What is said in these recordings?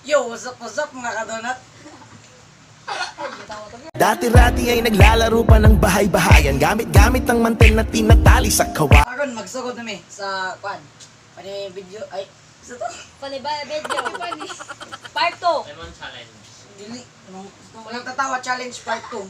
Yo, what's up mga kadonat? Dati-rati ay naglalaro pa ng bahay-bahayan, gamit-gamit ang mantel na tinatali sa kawa. Aron magsugod nami sa kwan. Pani video ay sa to. Panibaya video. Part 2. Lemon challenge. Dili no, walang tatawa challenge part 2.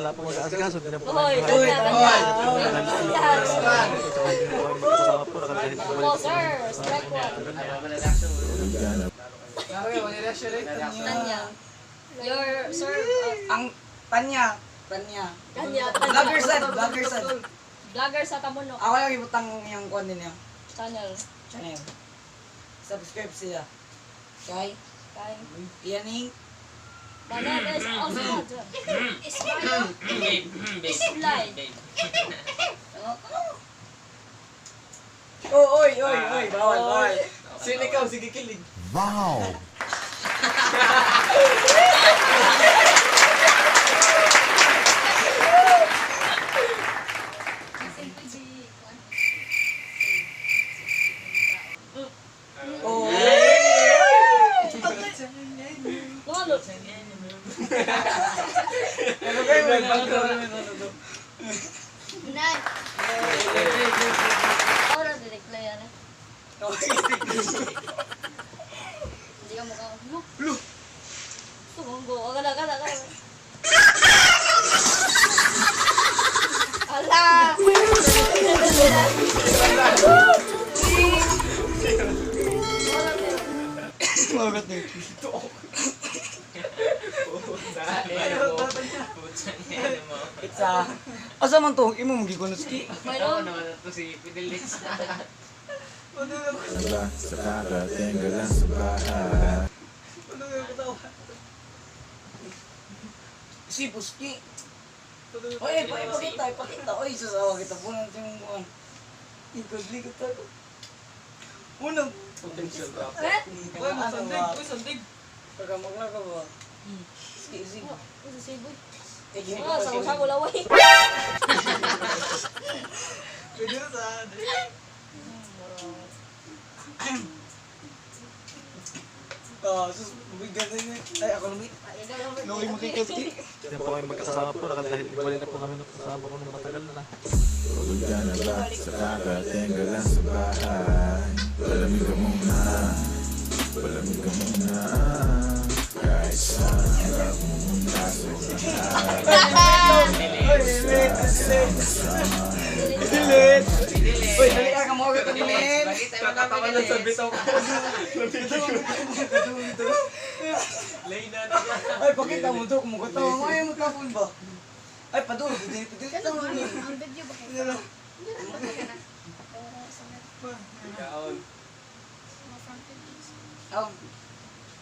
Hoy, Uy, tanya, oy. tanya. Opo, sir. Strike one. Tanya. Your, sir, Ang Tanya, Tanya. Tanya, Tanya. Vlogger sad, vlogger sad. Vlogger sa Tamunok Ako lang ibutang yung kwan din niya. channel. Channel. Subscribe sila. Kay Kay. Iyaning My name is Oswald. Ismail. Babe, babe. Islay. Babe. ano? Ano? Oh, oy, oy, oy, bawal, bawal. Sino ikaw? Sige, kilig. Wow! Oh. Lolo. Ano kayo? Ano Nine. Ora, direct yan eh. Hindi ka mukha. Lu. Lu. Sumunggo. Agad, agad, agad. Ala! Magat na yun. Putsa niya mo. It's a... Asa man to? Imo mong gigunuski. Ako Mayroon. naman na to si Fidelix. Sa karating ka lang sa bahay. Si Puski. Oy, ipakita, ipakita. Oy, sasawa kita. Punan sa imong buwan. Likod, likod ako. Unang. Potential rap. Eh? Uy, magsandig. Uy, sandig. Pagkamagla ka ba? Sige, sige. Oh, sa Cebu. Eh, gini Oh, ko sa pa usang ulaway. Pwede na sa... Ah, sus, bigyan na yun. Ay, ako naman. Laki makikaski. Hindi po kami magkasama po dahil wala na po kami nagkasama po nung matagal na. Pagod ka na ba? Sa karating ka lang sa bahay. Palamig ka muna. Palamig ka muna. Kahit saan ka pumunta, sobrang Oy, delete, delete. Delete. Uy, dali ka mo ka men. Kakatawa lang sa bitaw ko. Lay na na. Ay, pakita mo to, kumukatawa mo. Ay, magkapon ba? Ay, padul, delete, delete. Ang video ba kayo? Kaon. Oh.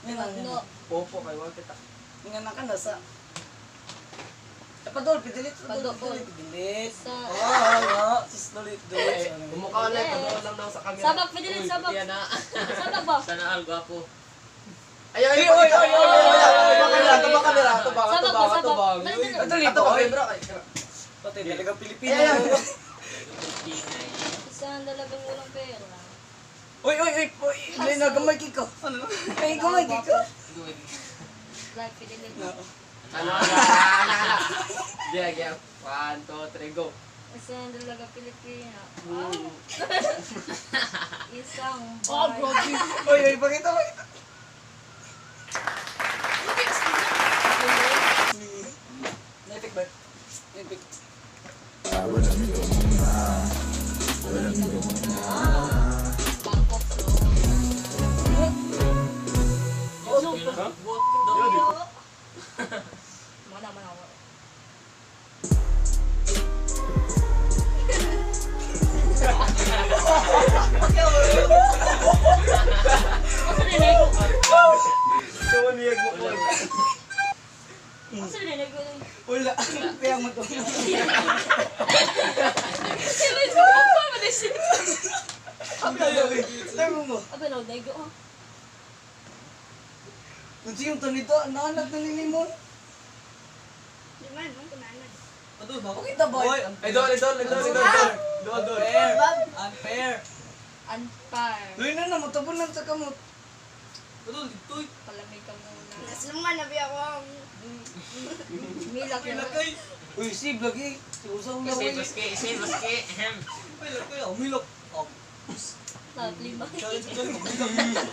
Yan lang, yan No. lang. Popo, kay wag kita. Nga na ka na sa... Eh, padol, pidilit, padol, Padol. pidilit, pidilit. Sa- Oo, oo, sus, dulit, dulit. Umukha na, panood lang daw sa camera. Sabak, Fidelix, sabak. Yan na. Sabak ba? Sana all gwapo. Ay, ay, oy, oy, oy, oy, oy, oy, tubang camera, tubang, Sabak tubang, ba, sabak? tubang. Dali, dali. Padol, Ato oy. ka, bro. Pati talaga Pilipino. Ay, ay, ay. Isang dalagang walang pera. Oy, oy, oy, oy, dali na, gamay ka. Ano? Ay, gamay ka. Good. Like Fidelix. Ano? Yeah, yeah. One, two, three, go. Isang dalagang Pilipina. Ah. Isang Oh, bahay. grabe. Oy, oy, pakita, pakita. Naipik ba? Naipik. Palamig ka muna. Palamig ka muna. Bangkok. Mana, mana, mana. Asa ninego? So, niya ko. Asa ninego? Wala. Kaya mo to. Sino yung kumukha mo na siya? Ang dami. Sabi mo. Abi, no, nego. Kung siyong tanito, naanak na ni mo. Di man, mong kunanan. Padol ba? Pakita ba? Oy, Ay, dol, dol, dol, dol, dol. Dol, dol. Unfair. Unfair. Luy na na, matabon lang sa kamot. Padol, ditoy. Palamig ka muna. Naslungan na biya ko. Milak Uy, na. lakay. Uy, si lagi. Si usaw na Isi, uy. baski, isi, baski. Ahem. Uy, lakay. Umilok. Oh, Lovely ba? challenge, challenge. Umilok.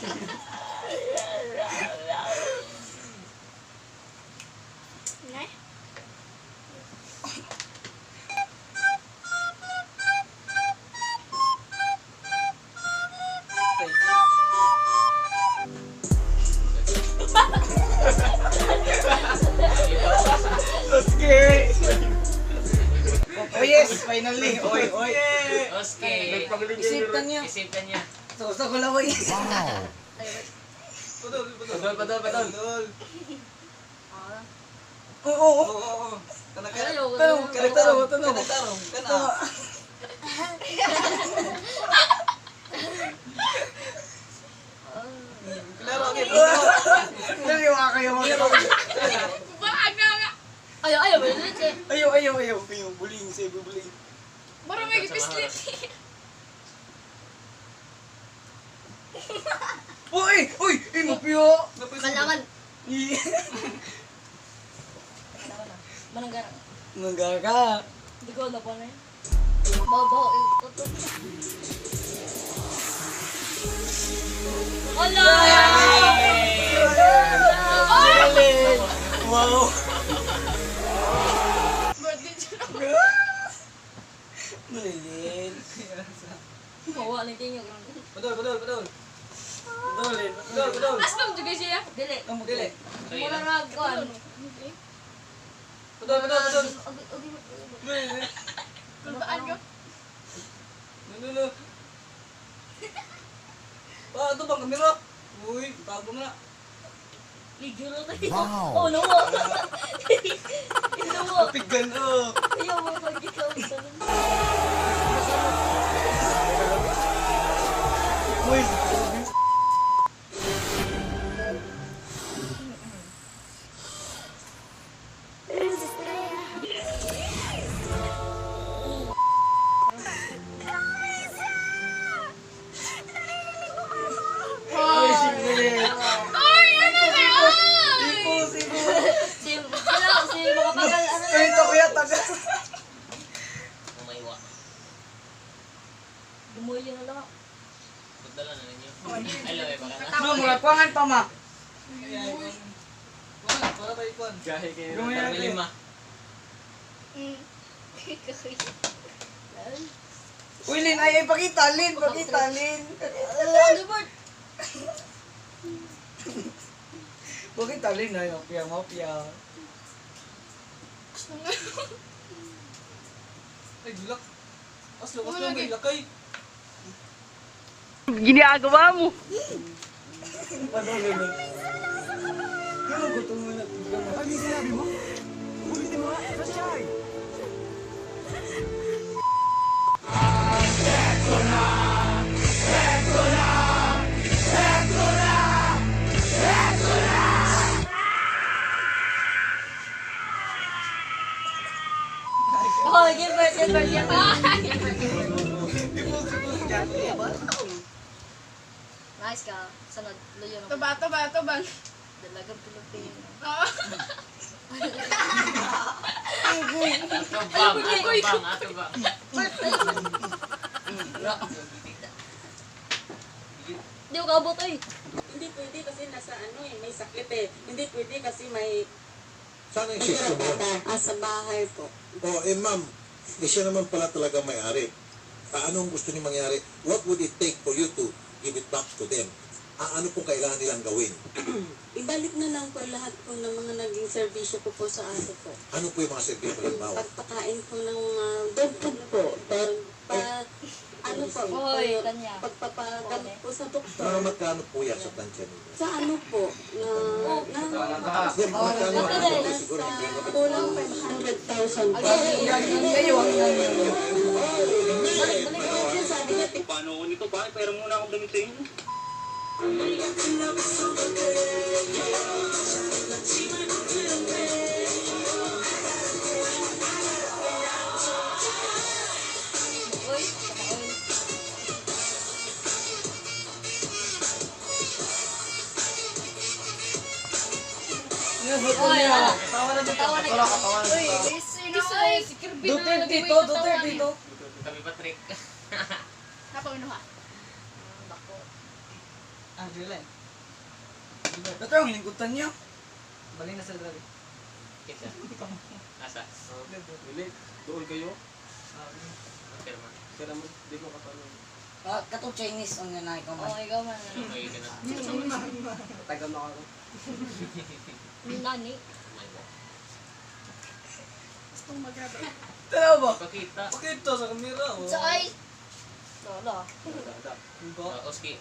Nay? Oh yes, finally. Oy, oy. Oski. Isiptan niya. Isipan niya. Sa usaw ko laway. Padol, padol. Padol, padol, padol. Padol. Ah. Oo, oo. Oo, oo, oo. Kana, kana. Ayaw, Tanong, ayaw. tanong, tanong. Kana, tarong. Kana. Klaro, okay. Dali, wala kayo mga Baag na nga. Ayaw, ayaw. Ayaw, Ayaw, ayaw, ayaw. Ayaw, buling, say, buling. Mara may gipislit. Uy, uy, uy, mapiyo. Malaman. Eh. Mananggara. Manggara. Hindi ko alam ano yun. Babaw. Ito. Wala! Galing. Wow. Malilin. Mawa na tingin. Padol, padol, padol. Dolin. Padol, padol. Aslam juga siya. Dili. Dili. Mura na kuan. Padol, padol, padol. Kulbaan ko. No, no, no. Pa, ito bang kamera? Uy, tago mo na. Video na tayo. Oh, no. No. Pigan, oh. Ayaw mo pag-ikaw. Uy. Uy, sige. Ay, ano na yun? Ipo, sipo. Si, sila, si makapagal, ano Ay, ito kuya, taga. Umaywa. Gumuyo na lang. Pagdala na ninyo. Ay, laway ba ka na? Ma, mura kuangan pa, ma. Wala, para ba ikuan? Gahe kayo. Gumaya Parang lima. Uy, Lin, ay, ay, pakita, Lin, pakita, Lin. Ano ba? Pakita, Lin, ay, mapya, mapya. Ay, gulak. Aslo, aslo, may lakay. Patuloy, Lin. Ano, gutom mo na. Ano yung sinabi mo? Ulitin mo nga, Shy! Oh, give birth, give birth, give birth. Nice ka. Sanad, luyo na. Tuba, tuba, tuba. Dalagang Pilipino. Oo. Ato bang, ato bang, ato bang. Hindi ko kaabot eh. Hindi pwede kasi nasa ano eh, may sakit eh. Hindi pwede kasi may Saan ang sitio mo? ah, sa bahay po. Oh, eh ma'am, eh, siya naman pala talaga may-ari. Ano ang gusto niyo mangyari? What would it take for you to give it back to them? Ano pong kailangan nilang gawin? Ibalik na lang po lahat po ng mga naging serbisyo ko po sa aso po. Ano po yung mga servisyo halimbawa? Pagpakain po ng mga dog food po. Pag, pa, ano po, Oy, pag, kanya. pagpapagamot po sa doktor. Mga magkano po yan sa tansya ninyo? Sa ano po, na, na, Hindi, mga magkano ang siguro nasa hindi naman. kulang 500,000 po. Ayaw, ayaw. Sabi niya, Paano ko nito? Bakit pera muna akong damit sa inyo? Uy, saka oil. Uy, Tawa na dito. Tawa na Tawa ka, tawa na Uy, dito. sino Kisa ay? si Kirby na Duterte nag-uwi to, ng Duterte tawa. to. Kami Patrick. Napawinuha. Bako. Ah, July. Duterte ang lingkutan niya. Bali na sa dali. Kinsa? Asa? Dili, dool kayo. Pirma. Kaya mo, di ko kapano. Ah, katong Chinese ang nanay ko Oo, man. ikaw man. Okay ka na. Tagal na ako. Nani. Gustong magrabe. Tara ba? Pakita. Pakita sa kamera. Oh. Sa ay. Lola. Dada. Diba? Oski.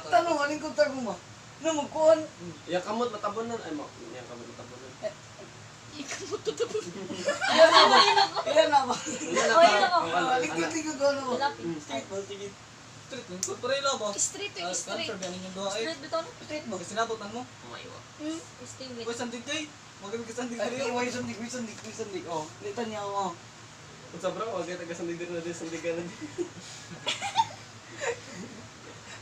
Tanong, alin lingkutan ko ba? No, magkuhan. Yang kamot matabunan ay mo. Yang kamot matabunan. Ilan na ba? Ilan na ba? Oy, ako. Ah, Lingkod-lingkod ko ano ba? Lapit. Street ba? Sige. Street. Lingkod pa rin lang ba? Street to Ah, street. Cancer, biyanin yung duha eh. Street bitaw na. Street ba? Kasi sinabutan mo. Kumaiwa. Stay with. Uy, sandig kay. Magaling ka sandig Ay, diri. way sandig, way sandig, way sandig. Oh, litan niya ako. Unsa bro, wag kay taga sandig diri na din sandig ka na din.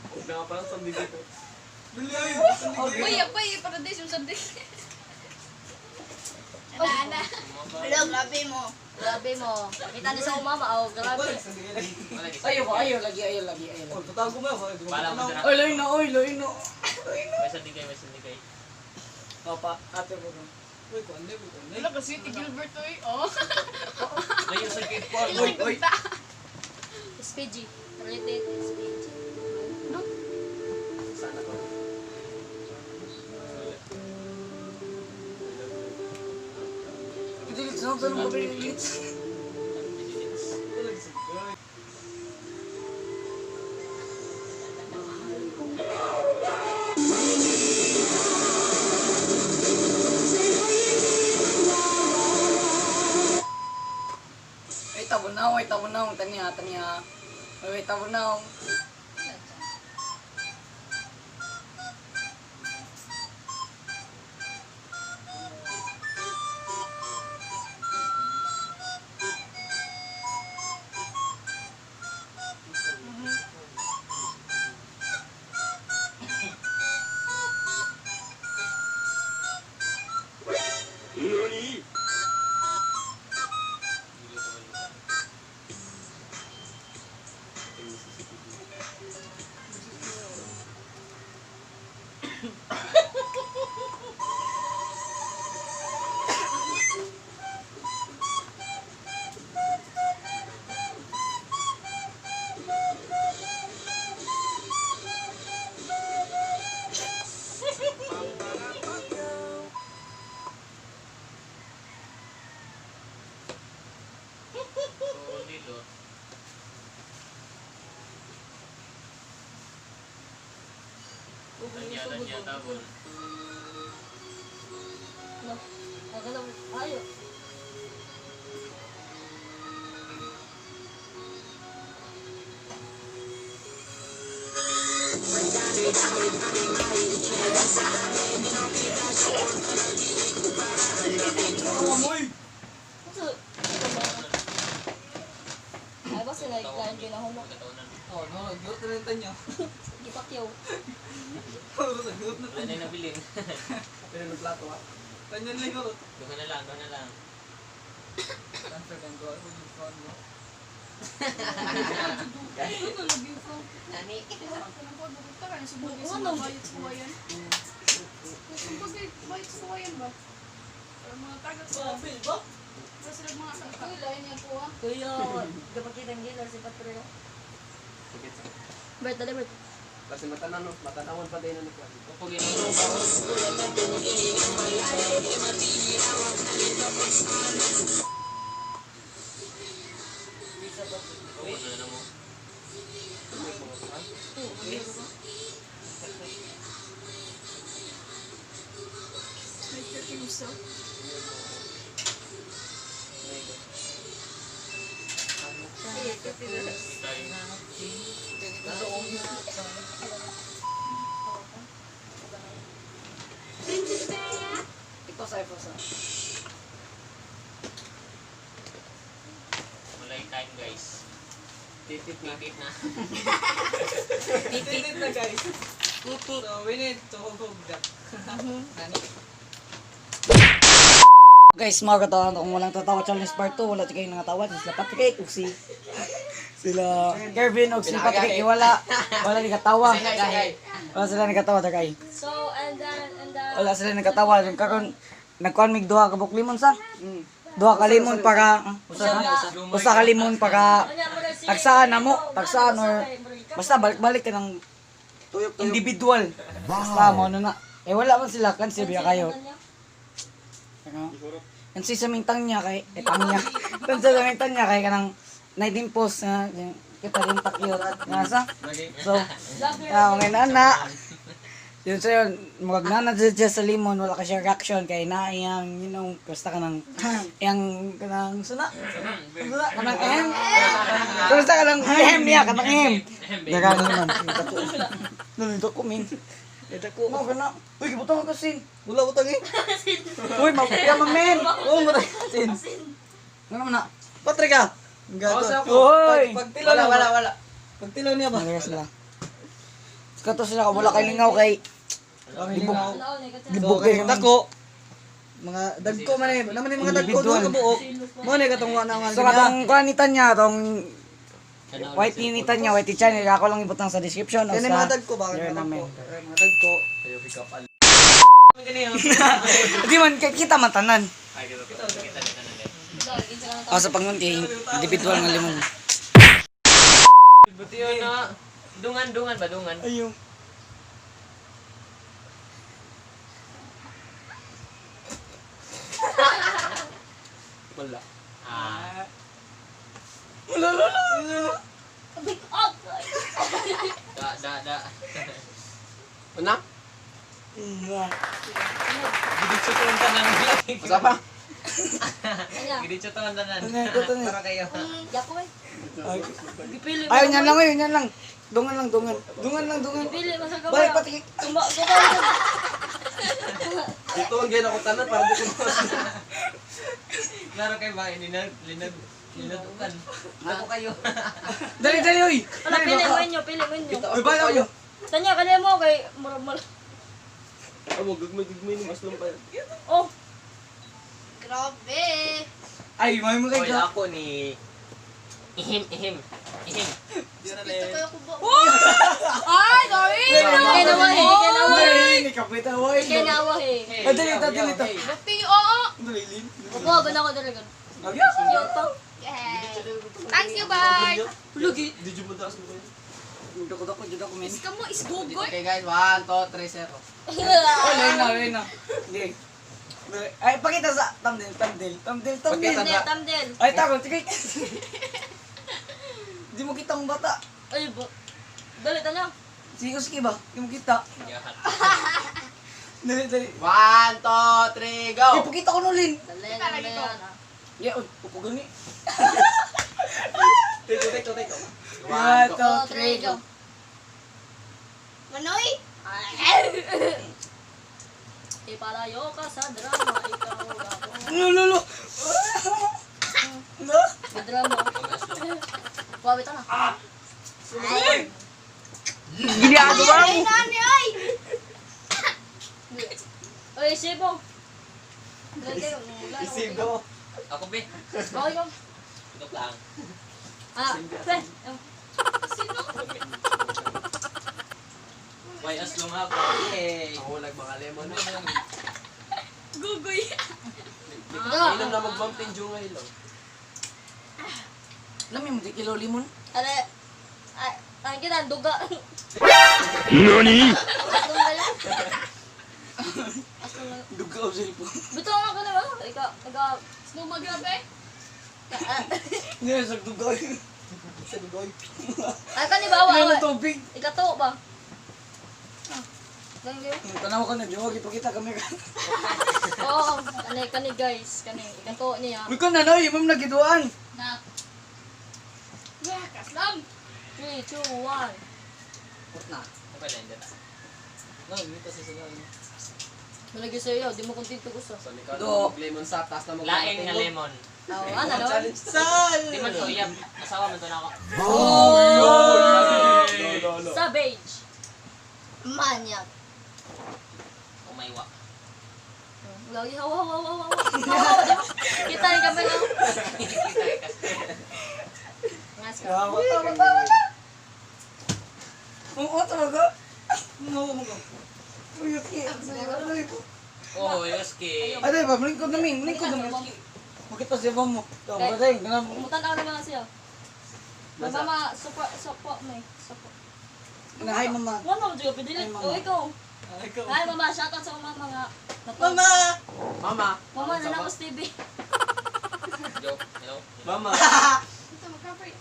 Huwag na ka parang sandig dito. Dili ay, sandig diri. Uy, apay, paradise yung sandig. Ana, ana. Hello, grabe mo. Grabe mo. Kita ni sa umama. Oh, grabe. Wala, sandig lagi. Wala di. Ayaw ko, ayaw lagi, ayaw lagi, ayaw Oh, lagi. tatago mo ako. Di mo Bala mo matanaw. dira. Oy, lain na, oy, lain na. May sandig kay, may sandig kay. Papa, ate mo. Uy, kuan na, uy, kuan na. Wala kasi si Gilbert, uy. Oh. Layo sa gate ko. Oy, oy. SPG. Related SPG. No? Sana ko. Pidilit, sunod sa nung papilit. Wala, sandig kay. Ay, tabunaw, ay, tabunaw. Taniya, taniya. Ay, tabunaw. So, lilo. Tanya, tanya, tabon. No. Agalaw. Ayo. Amoy. Unsa? Ay ba sila lain ginahumok? Pagkataunan. Oh, no, giot na rin tanya. Gipakyaw. Oh, giot na Wala tanya. na yung nabilin. Pero ng plato ah. Tanya lang yun. Doon na lang, doon na lang. Cancer kan ko. Uy, kuan mo. Ano lagi ko? Nani? Kanang ko, bukod ka na subong sa Ano? bayot sa buwayan. Kung pag bayot sa buwayan ba? Pero mga tagat sa Sabi ba? Para sila mga anak. Uy, lain niya ko ah. Kuya, gapakita ang gilar si Patreo. Sige, sige. Bert, dali Bert. Kasi matanan no, matanawon pa din ano kuan. Kapag ginoo ba? Oo, ano na mo? May perfume so. Eh, Ikaw sa iPhone sa. Wala yung time, guys. Titit na. Titit na. Titit na, guys. So, we need to hug that. Nani? Guys, mga katawan, kung walang tatawa challenge part 2, wala kayo nangatawa. Sila Patrick, ug si sila Kervin, ug si Patrick, eh, wala. Wala ni katawa. Wala sila nagkatawa, tagay. So, and then, and then. Wala sila nagkatawa. Yung karon nagkuan mig duha ka buok limon sa. Duha ka limon para usa ka limon para tagsaan na mo, tagsaan or basta balik-balik ka ng individual. Basta mo ano na. Eh wala man sila kan biya kayo. Ano? Ang si saming tang niya kay eh tang niya. Tan sa saming tang niya kay kanang 19 post na kita rin takyot nga sa. So, okay na na. Yun sa'yo, murag na na siya sa limon, wala ka siya reaction kay na iyang, you know, basta ka ng, iyang, kanang suna, suna, kanang ehem, basta ka ng ehem niya, kanang ehem. Daga naman, nandito ko, min. Dako, mo ka na. Uy, gibutang ka sin. Wala utang eh. Uy, mabuya ma, men. Oo, matay. Sin. Ano naman na? Patrick ah. Ang gato. Uy! Pagtilaw Wala, na wala, wala. Pagtilaw niya ba? Malaga sila. Kato sila, wala kay lingaw kay libog. Libog Okay, kayo. dako. Mga dagko man eh. Naman yung mga dagko Individual. doon ka buok. Mo ni katong wa na nga. So katong kuan ni Tanya, tong white ni Tanya, white channel, ako lang ibutang sa description o Yan sa yung mga dagko ba? Your Mga dagko. namin. Ay, mga dagko. Di man kita man tanan. Ay, kita, kita, kita, kita, kita. O sa pangon kay individual nga limon. Buti yun na. Dungan, dungan ba? Dungan. Ayun. Wala. Ah. Wala wala wala. Da, da, da. Una? Giditso to ang tanan. Usa pa? Giditso to ang tanan. Ano ito to? Para kayo. Yako eh. Gipili Ayun yan lang, ayun yan lang. Dungan lang, dungan. Dungan lang, dungan. Gipili mo sa Balik gawin. pati. Tuma, gawin. Dito ang gina ko tanan para di ko Klaro kayo ba? Linag, linag, linadukan. Ako kayo. Dali dali oy. Wala, pili mo inyo, pili mo inyo. Uy, balaw yo. Tanya, kanina mo kay murag mal. Amo gugmay-gugmay ni mas pa. Oh, Grabe. Ay, may mo Oy, kay ako ni... Ihim, ihim. Ihim. Dito kayo kubo. Ay, sorry! Kaya nawa eh, kaya nawa eh. Dali, ni kapita oy. Kaya nawa eh. Ah, dali ito, dali ito. Bakti, oo! Dali, lin. Opo, gana ko talaga. Yo pa. Yeah. Thanks you, Bart! Lugi. Did you madaas mo kayo? Dako dako jud ako men. Iska mo, isgugoy. Okay guys, 1, 2, 3, 0. Oh, lain na, lain na. Hindi. Ay, pakita sa thumbnail, thumbnail, thumbnail, thumbnail. Thumbnail, thumbnail. Ay, tako, sige. Di mo kita ang bata. Ay, bo. Dali, tanya. Sige, sige ba? Di mo kita. Jahat. Dali, dali. 1, 2, 3, go! Ay, pakita ko nulin. Dali, dali. Yeah, oh, upo gani. Take take take. One, 2, two, 3, go. Manoy? Ipalayo ka sa drama, ikaw ako. No, no, no. No? May drama. Wawit na. Ay, nani, ay! Oy, isibo. Dali kayo. Wala na. Isibo. Ako, be. Okay ka. Ito lang. Ah, pe. Sino? Why aslong ako? Yay. Ako lag mga lemon. Gugoy. Ah. Inom na mag-Mountain Dew ngayon lang. Alam mo, di kilo limon. Ale. Ay, ang kita, duga. Nani? Aslong na lang. Aslong na lang. Duga o cellphone. Bitaw na ka naman. Ikaw, ikaw. Snow magrabe? Hindi, sa duga. Sa dugoy. Ay, kani ba? Awa, Ano awa. ng tubig? Ikato ba? Ah. Ganyan kayo? Tanaw ka na, Jowa, ipakita kami ka. Oo, kani, kani guys. Kani, ikato niya. Uy, ka na, no, yung nagiduan. Na. 3, 2, 1. Put na. Okay lang dyan. No, dito sa sunod. Malagi sa iyo, di mo kontento gusto. So, ikaw Do. na mag-lemon sa taas na Laing nga lemon. Oh, ano no? Sal! Di man to iyab. Asawa man to na ako. Savage. Manyak. Umaywa. Lagi, hawa, hawa, hawa, hawa. Hawa, hawa, di ba? Kita yung kamay lang. Ngas ka. Oo, talaga. No, mo ko. Uy, okay. Oh, Yoski. Ay, ba, malingkod namin, malingkod namin. Makita siya ba mo? Ito, batay, ganun. Umutan ako naman siya. Mama, support, support me. Support. Na, hi, mama. Wala mo juga pidilit. Ay, mama. Oh, ikaw. Hi, mama. Shout out sa mama nga. Mama! Mama! Mama, nanakos TV. Joke. Hello. Mama! Ito, mag-cover.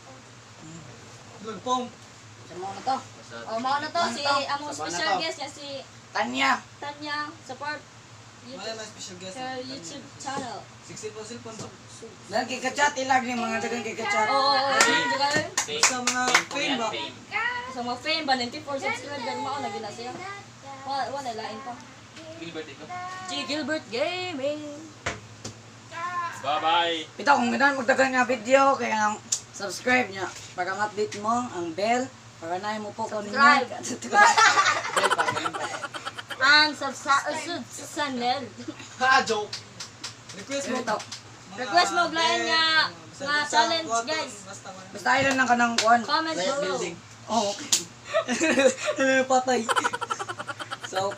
Lulpong. Sa mga na to. Oh, mao na to. Si, among Sama na special to. guest niya si Tanya. Tanya. Support. YouTube, her YouTube channel. Dahil kay kachat, ilag ni mga dagang kay kachat. Oo, oo, oo. Juga yun. Sa mga fame ba? Fame. Sa mga fame ba, 94 subscriber, mao na gina siya. Wala, wala, lain pa. Gilbert ito. G. Gilbert Gaming. Bye-bye. Ito, kung gano'n magdagan nga video, kaya ang subscribe niya para ma-update mo ang bell, para na mo po kung Subscribe. And subscribe channel. Ha! Joke! Request mo ito. Request mo lain nga nga challenge, guys. Basta ilan lang ka ng kuwan. Comment below. Oh, okay. Ano patay. So,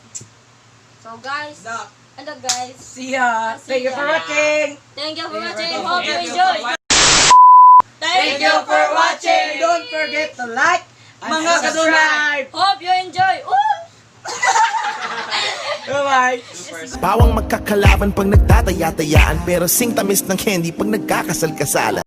So guys, hello guys. see ya. Thank you for watching. Thank you for watching. Hope you enjoy. Thank you for watching. Don't forget to like and subscribe. Hope you enjoy. Ooh! Bye-bye. Pawang magkakalaban pag nagtataya-tayaan, pero sing tamis ng candy pag nagkakasal-kasalan.